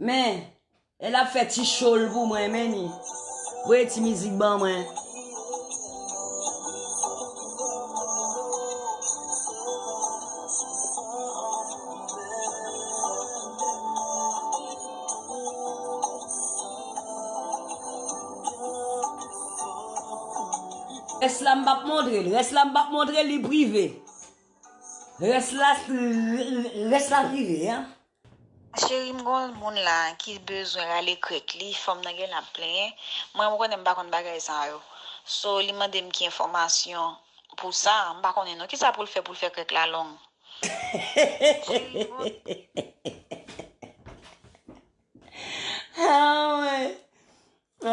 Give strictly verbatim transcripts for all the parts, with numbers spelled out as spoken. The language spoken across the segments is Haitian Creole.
Men, el ap fè ti show l pou mwen, men ni. Voye ti mizik ban mwen. Rès la m p ap montre l. Rès la m p ap montre l, li prive. Rès la, rès la prive, an. Cheri, m gon moun la ki bezwen rale krèk li, fanm nan genlè ap plenyen. Mwen, m konnen m pa konn bagay sa yo. So, li mande m ki enfòmasyon pou sa, m pa konnen non. Kisa pou l fè pou l fè krèk la long? Cheri, m gon Ah, wè.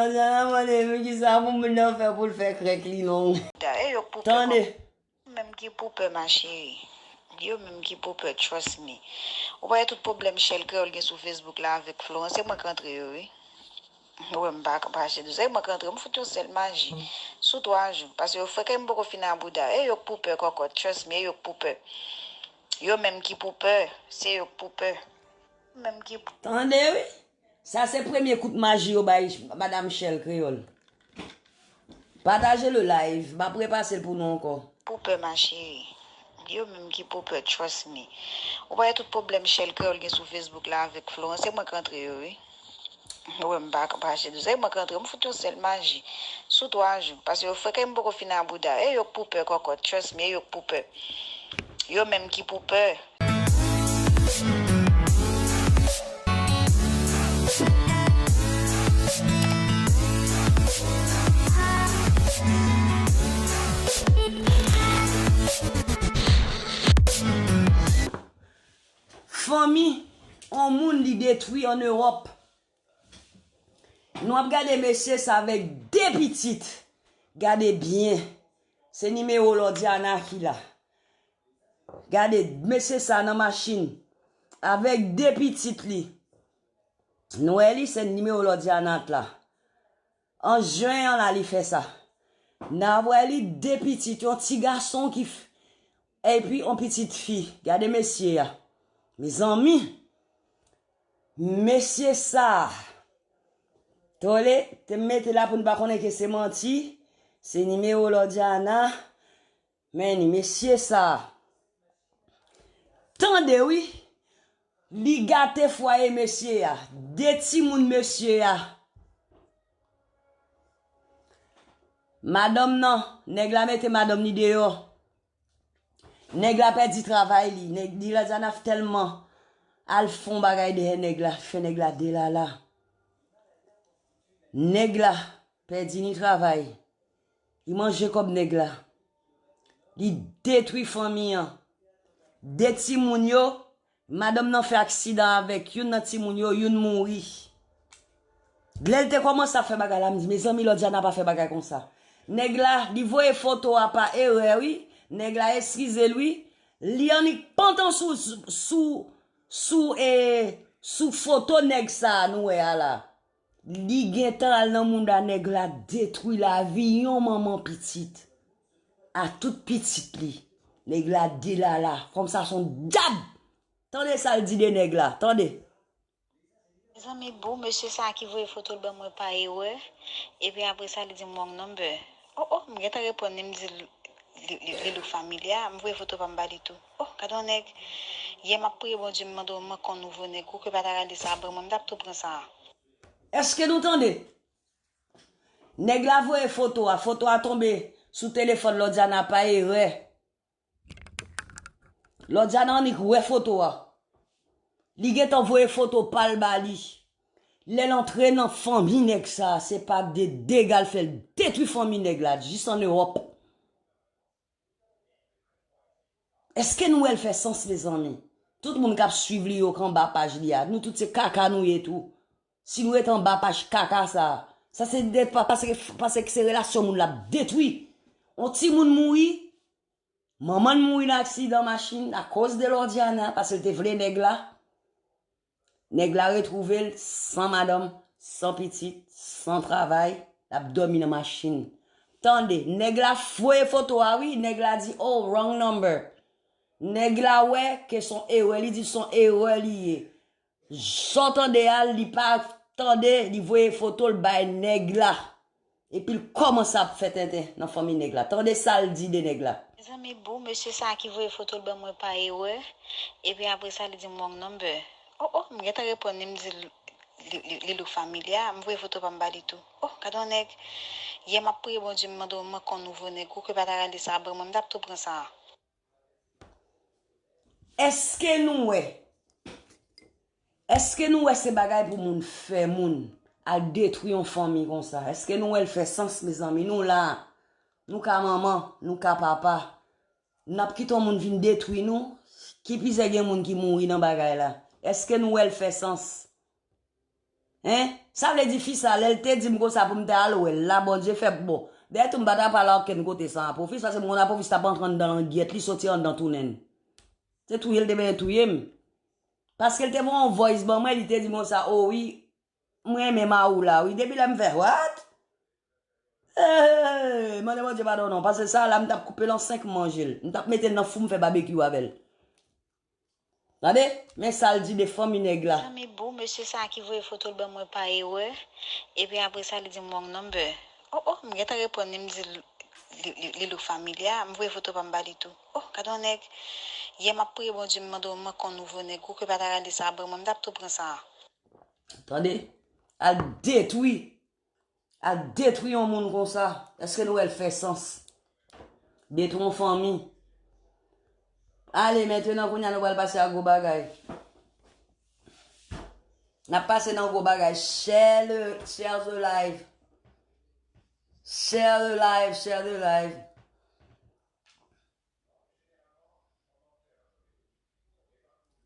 Anjan nan mande m kisa pou moun nan fè pou l fè krèk li long. Da, e yo k pou pè Tande. Kòm menm ki pou pè, ma chérie. Yo menm ki pou pè, trust me. Ou pa wè tout pwoblèm Shell Kreyòl gen sou Facebook la avèk Florence, se mwen k rantre yo, wi. Ou wè m pa, pa achte dou. Se mwen k rantre yo, m fout yon sèl maji. Sou twa jou. Paske yo frè kay m poko fin a bouda. E yo k pou pè, kòkòt, trust me, e yo k pou pè. Yo menm ki pou pè, se yo k pou pè. Yo menm ki pou Tande, wi. Sa se premye kout maji yo bay Madam Shell Kreyòl. Pataje le live, m ap repase l pou nou ankò. Pou pè, ma chérie. Yo menm ki pou pè, trust me. Ou pa wè tout pwoblèm Shell Kreyòl gen sou Facebook la avèk Florence, se mwen k rantre yo, wi. Ou wè m pa, pa achte dou. Se mwen k rantre yo, m fout yon sèl maji. Sou twa jou. Paske yo frè kay m poko fin a bouda. E yo k pou pè, kòkòt, trust me, e yo k pou pè. Yo menm ki pou pè. Fanmi on moun li detwi an Ewòp. Nou ap gade mesye sa avèk de pitit. Gade byen. Se nimewo Lordiana ki la. Gade mesye sa nan machin. Avèk de pitit li. Nou wè li, se nimewo Lordiana t la. An jen an la li fè sa. N ap wè li de pitit, yon ti gason ki f-, epi yon pitit fi. Gade mesye a. Mezanmi. Mesye sa. Tole, te m mete la pou n pa konnen ke se manti. Se nimewo Lordiana. Men ni mesye sa. Tande wi. Li gate fwaye mesye a. De timoun mesye a. Madanm nan, nèg la mete madanm ni deyò. Nèg la pèdi travay li. Nèg, di Lordiana tèlman al fè yon bagay dèyè nèg la, fè nèg la delala. Nèg la pèdi ni travay. Li manje kòb nèg la. Li detwi fanmi an. De timoun yo, madanm nan fè aksidan avèk youn nan timoun yo, youn mouri. Lè l te kòmanse ap fè bagay la, m di, mezanmi, Lordiana pa fè bagay konsa. Nèg la, li voye foto a pa erè, wi. Nèg la eskize l, wi. Li annik pantan sou, sou, sou, e, sou foto nèg sa a nou wè a la. Li gentan al nan mouda nèg la, detwi lavi yon manman pitit. A tout pitit li. Nèg la delala. Fanm sa se yon dyab. Tande sa l di de nèg la. Tande. Mezanmi, bon, mesye sa ki voye foto l ban mwen pa erè. Epi apre sa, li di m wrong number. Oh, oh, m gentan reponn li, m di l, li, li, li lou familya, m voye foto pa m ba li tou. Oh, gade yon nèg. Yè m ap priye Bondye, m mande w manke yon nouvo nèg, ou ke pa ta rale sa ban mwen, m t ap tou pran sa a. Èske nou tande? Nèg la voye foto a, foto a tonbe sou telefòn Lordiana pa erè. Lordiana annik wè foto a. Li gentan voye foto pa l ba li. Lè l antre nan fanmi nèg sa, se pa de dega l fè, l detwi fanmi nèg la, jis an Ewòp. Èske nou wè l fè sans, mezanmi? Tout moun k ap swiv li yo k anba paj li a, nou tout se kaka nou ye tou. Si nou ret anba paj kaka sa, sa se de, pa, paske, paske se relasyon moun l ap detwi. On timoun mouri, manman l mouri nan aksidan machin akoz de Lordiana, paske l te vle nèg la. Nèg la retwouve l san madanm, san pitit, san travay, l ap dòmi nan machin. Tande, nèg la voye foto a wi, nèg la di, oh, wrong number. Nèg la wè ke se yon erè, li di se yon erè li ye. Sa w tande a, li pa tande, li voye foto l bay nèg la. Epi l kòmanse ap fè tenten nan fanmi nèg la. Tande sa l di de nèg la. Mezanmi, bon, mesye sa a ki voye foto l ban mwen pa erè. Epi apre sa, li di m wrong number. Oh, oh, m gentan reponn li, m di l, li, li, li look familiar. M voye foto pa m ba li tou. Oh, gade yon nèg. Yè m ap priye Bondye, m mande w manke yon nouvo nèg. Ou ke pa ta rale sa a ban mwen, m t ap tou pran sa a. Èske nou wè? Èske nou wè se bagay pou moun fè moun al detwi yon fanmi konsa? Èske nou wè l fè sans, mezanmi? Nou la, nou ka manman, nou ka papa. N ap kite yon moun vin detwi nou? Ki pizè gen moun ki mouri nan bagay la? Èske nou wè l fè sans? Hein? Sa vle di fi sa, lè l te di m konsa pou m te al wè l la, Bondye fè bon. Dèyè tou, m pa ta pral a okenn kote san apwofis, paske m konn apwofis t ap antre anndan langyèt li, soti anndan tounen l. Se touye l te benyen touye m. Paske l te voye yon voice ban mwen, li te di m konsa, o wi, m renmen mari w la, wi. Depi lè m fè, what? Hey, mande Bondye padon non, paske sa la, m t ap koupe l an senk, m manje l. M t ap mete l nan fou, m fè babekyou avè l. Tande? Men sa l di de fanmi nèg la. Zanmi, bon, mesye sa a ki voye foto l ban mwen pa erè. Epi apre sa, li di m wrong number. Oh, oh, m gentan reponn li, m di l, li, li, li look familiar. M voye foto pa m ba li tou. Oh, gade yon nèg. Yè m ap priye Bondye, m mande w manke yon nouvo nèg. Ou ke pa ta rale sa a ban mwen, m t ap tou pran sa a. Tande? Al detwi. Al detwi yon moun konsa. Èske nou wè l fè sans? Detwi yon fanmi. Ale, mentnan, kounye a nou pral pase a gwo bagay. N ap pase nan gwo bagay. Share le, share the live. Share the live, share the live.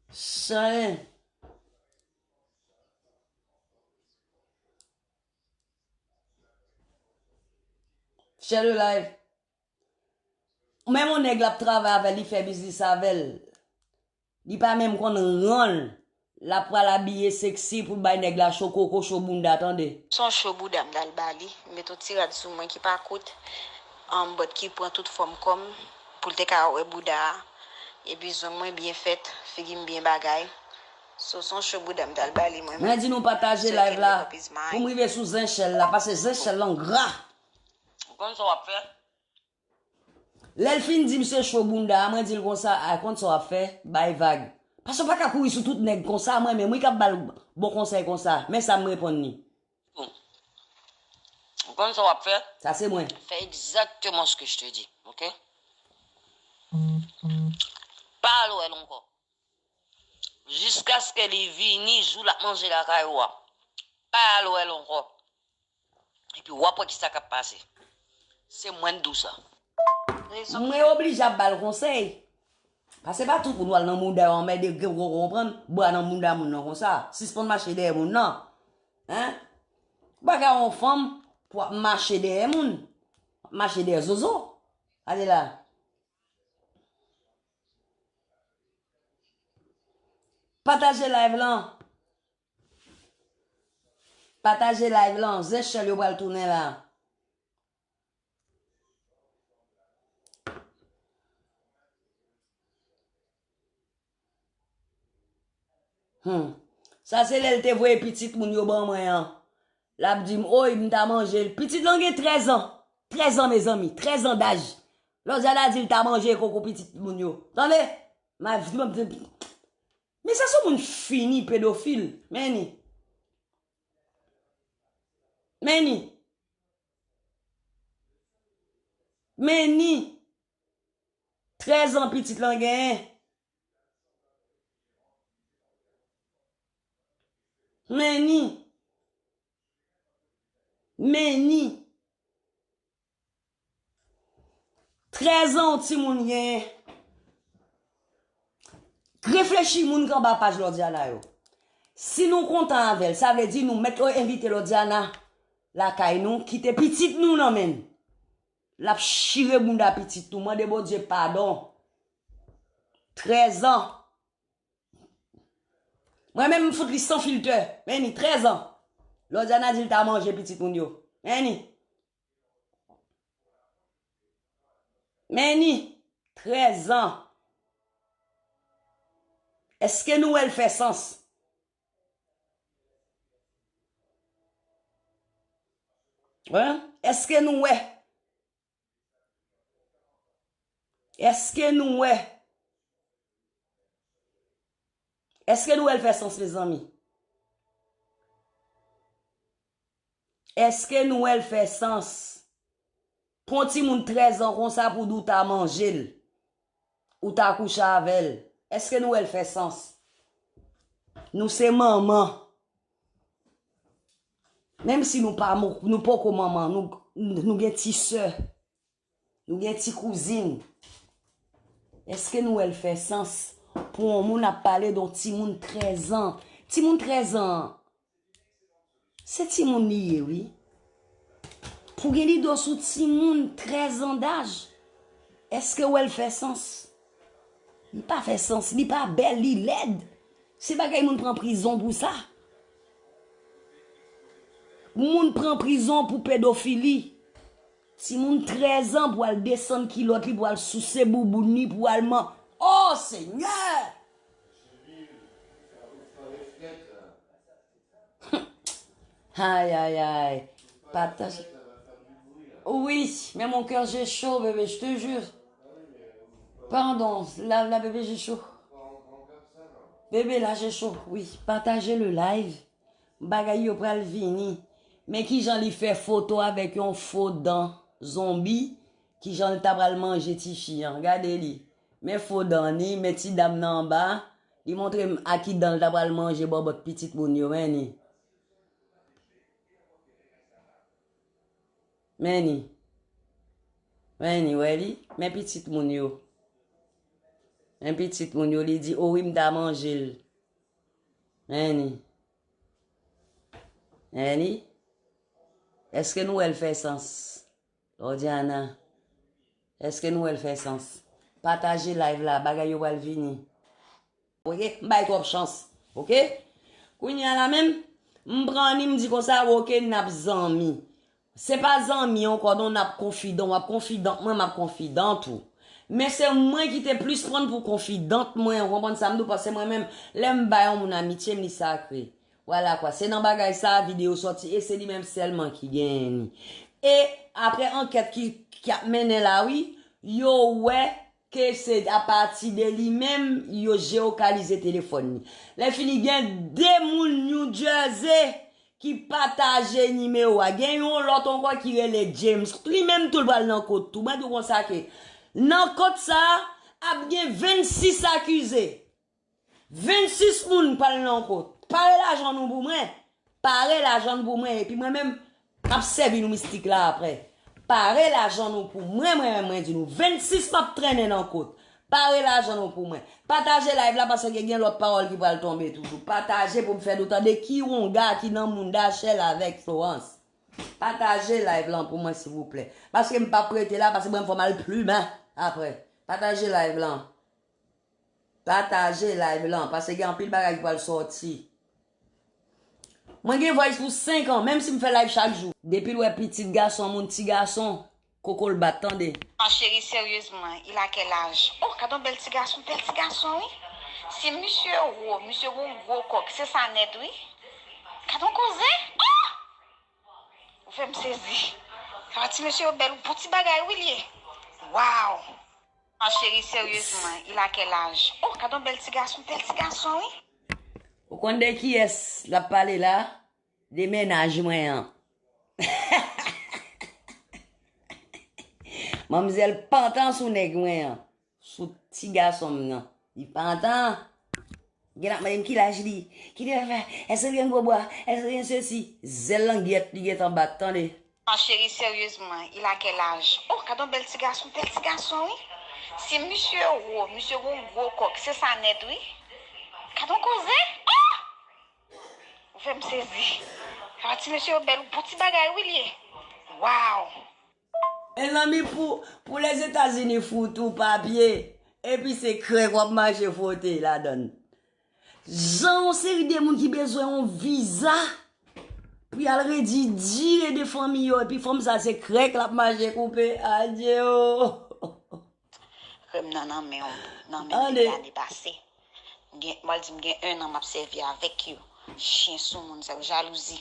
Share. Share the live. Menm yon nèg l ap travay avè l, li fè biznis avè l. Li pa menm konn ran l. L ap pral abiye seksi pou l bay nèg la cho koko, cho bounda, tande. Se yon cho bouda m t al ba li. M met yon ti rad sou mwen ki pa kout, um, but ki pran tout fòm kò m, pou l te ka wè bouda a. Epi zong mwen byen fèt, figi m byen bagay. So, se yon cho bouda m t al ba li, mwen menm. Mwen di nou pataje live la pou m rive sou Zenchèl la, paske Zenchèl lan gra. Ou konn sa w ap fè? Lè l fin di m se cho bounda a, mwen di l konsa, a, konn sa w ap fè, bay vag. Paske w pa ka kouri sou tout nèg konsa, mwen menm wi k ap ba l bon konsèy konsa. Men sa m reponn li. Ou konn sa w ap fè? Sa se mwen. Fais exactement ce que je te dis, ok? Pa al wè l ankò. Jiskaske li vini jou l ap manje lakay ou a. Pa al wè l ankò. Epi w ap wè kisa k ap pase. Se mwen k di w sa. Mwen oblije ap ba l konsèy. Paske pa tout moun w al nan mouda yo anmède, gen, w konprann, bwa nan mouda moun nan konsa. Sispann mache dèyè moun nan. Hein? Ou pa ka yon fanm pou w ap mache dèyè moun. W ap mache dèyè zozo. Gade la. Pataje live lan. Pataje live lan. Zenchèl yo pral tounen la. Hmm. Sa se lè l te voye pitit moun yo ban mwen an. L ap di m, oy, m ta manje l. Pitit lan gen trèz an. Trèz an, mezanmi. Trèz an daj. Lòdyana di l ta manje koko pitit moun yo. Tande? Ma, men sa se moun fini, pedofil. Men ni. Men ni. Men ni. Trèz an pitit lan genyen. Men ni. Men ni. Trèz an yon timoun genyen. Reflechi moun k anba paj Lòdyana yo. Si nou kontan avè l, sa vle di nou mèt envite Lòdyana lakay nou, kite pitit nou nan men l. L ap chire bounda pitit nou. Mande Bondye padon. Trèz an. Mwen menm, m fout li san filtè. Men ni trèz an. Lòdyana di l ta manje pitit moun yo. Men ni. Men ni. Trèz an. Èske nou wè l fè sans? Hein? Èske nou wè? Èske nou wè? Èske nou wè l fè sans, mezanmi? Èske nou wè l fè sans? Pran yon timoun trèz an konsa pou di w ta manje l, ou ta kouche avè l. Èske nou wè l fè sans? Nou se manman. Menm si nou pa, nou poko manman, nou, nou gen ti sè. Nou gen ti kouzin. Èske nou wè l fè sans pou yon moun ap pale de yon timoun trèz an? Timoun trèz an, se timoun li ye, wi. Pou gen lide w sou timoun trèz an daj, èske w wè l fè sans? Li pa fè sans, li pa bèl, li lèd. Se bagay moun pran prizon pou sa. Moun pran prizon pou pedofili. Timoun trèz an pou al desann kilòt li, pou al souse bouboun li, pou al man-, oh, Senyè! Ay, ay, ay. Pataj. Oui, mais mon cœur, j'ai chaud, bébé, je te jure. Pardon, la, la, bébé, j'ai chaud. Bébé, la, j'ai chaud, oui. Partagez le live. Bagay yo pral vini. Men kijan li fè foto avèk yon fo dan zonbi, kijan l ta pral manje tifi an. Gade li. Men fo dan li, men ti dam nan anba. Li montre m a ki dan l ta pral manje bòbòt pitit moun yo, men ni. Men ni. Men ni, wè li? Men pitit moun yo. Men pitit moun yo, li di, o wi, m ta manje l. Men ni. Men ni. Èske nou wè l fè sans? Lordiana, èske nou wè l fè sans? Pataje live la, bagay yo pral vini. Oke, m bay twòp chans. Oke? Kounye a la menm, m pran ni, m di konsa, oke, n ap zanmi. Se pa zanmi ankò, non, n ap konfidan, w ap konfidant mwen, m ap konfidant ou. Men se mwen ki te plis pran pou konfidant mwen, ou konprann sa m di w, paske mwen menm, lè m bay yon moun amitye m, li sakre. Vwala kwa, se nan bagay sa a videyo sòti e se li menm sèlman ki genyen li. E apre ankèt ki, ki ap mennen la wi, yo wè ke se apati de li menm yo jewokalize telefòn li. Lè fini gen de moun New Jersey ki pataje nimewo a. Gen yon lòt ankò ki rele James. Li menm tou l pral nan kot tou. Mwen di w konsa ke nan kot sa a, ap gen vennsis akize. Vennsis moun pral nan kot. Pare lajan nou pou mwen. Pare lajan nou pou mwen. Epi mwen menm, m ap sèvi nou mistik la apre. Pare lajan nou pou mwen, mwen menm mwen di nou. Vennsis m ap trennen nan kot. Pare lajan nou pou mwen. Pataje live la paske gen lòt pawòl ki pral tonbe toujou. Pataje pou m fè nou tande ki wonga ki nan mounda Shell avèk Florence. Pataje live lan pou mwen silvouplè. Paske m p ap rete la, paske mwen fò m al plimen apre. Pataje live lan. Pataje live lan, paske gen anpil bagay ki pral sòti. Mwen gen voice pou senk an, menm si m fè live chak jou. Depi l wè pitit gason moun, ti gason, koko l bat, tande. Ma chérie, sérieusement, il a quel âge? Oh, gad on bèl ti gason, bèl ti gason, wi. Si misye wo, misye gon gwo kòk, se sa nèt, wi. Gad on koze. Oh! Ou fè m sezi. Sa ti mesye yo bèl, bon ti bagay wi l ye. Waw! Ma chérie, sérieusement, il a quel âge? Oh, gad on bèl ti gason, bèl ti gason, wi. Ou konn de kiyès l ap pale la? De mennaj mwen an. Manmzèl pantan sou nèg mwen an. Sou ti gason m nan. Li pantan. Gen ap mande m ki laj li. Ki li fè? Èske li gen gwo bra? Èske li gen sesi? Zèl langyèt li gentan bat, tande. Ma chérie, sérieusement, il a quel âge? Oh, gad on bèl ti gason, bèl ti gason, wi. Si misye wo, misye gon gwo kòk, se sa nèt, wi. Gad on koze. Oh! Ou fè m sezi. Sa ti mesye yo bèl, bon ti bagay, wi, l ye. Waw! Mezanmi, pou, pou Lèzetazini fout ou papye, epi se krèk w ap mache fwote ladann. Jan yon seri de moun ki bezwen yon viza pou y al redi dire de fanmi yo, epi fanm sa se krèk l ap mache koupe. Adye o! Krèm nan nan men w, nan men m depi ane pase. M gen, m al di m gen en an m ap sèvi avèk yo. Chen sou moun sa yo, jalouzi.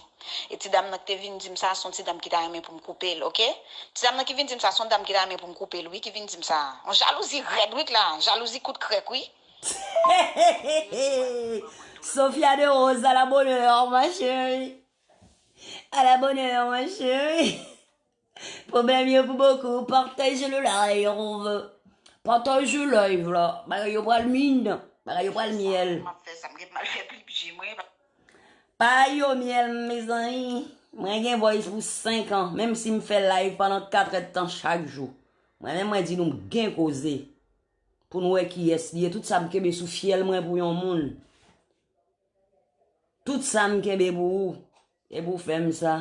E ti dam nan ki te vin di m sa, se yon ti dam ki ta renmen pou m koupe l, oke? Ti dam nan ki vin di m sa, se yon dam ki ta renmen pou m koupe l, wi, ki vin di m sa. Yon jalouzi rèd, wi, k la. Jalouzi kout krèk, wi. Sofia de Rose, à la bonne heure, ma chérie. À la bonne heure, ma chérie. Pwoblèm yo pou bokou. Pataje le live. Pataje live la. Bagay yo pral min. Bagay yo pral myèl. M ap fè sa, m gen mal fè pibje mwen. Pa yo myèl, mezanmi. Mwen gen voice pou senk an, menm si m fè live pandan katrè tan chak jou. Mwen menm mwen di nou m gen koze. Pou nou wè kiyès li ye. Tout sa m kenbe sou fyèl mwen pou yon moun. Tout sa m kenbe pou ou. E pou fè m sa.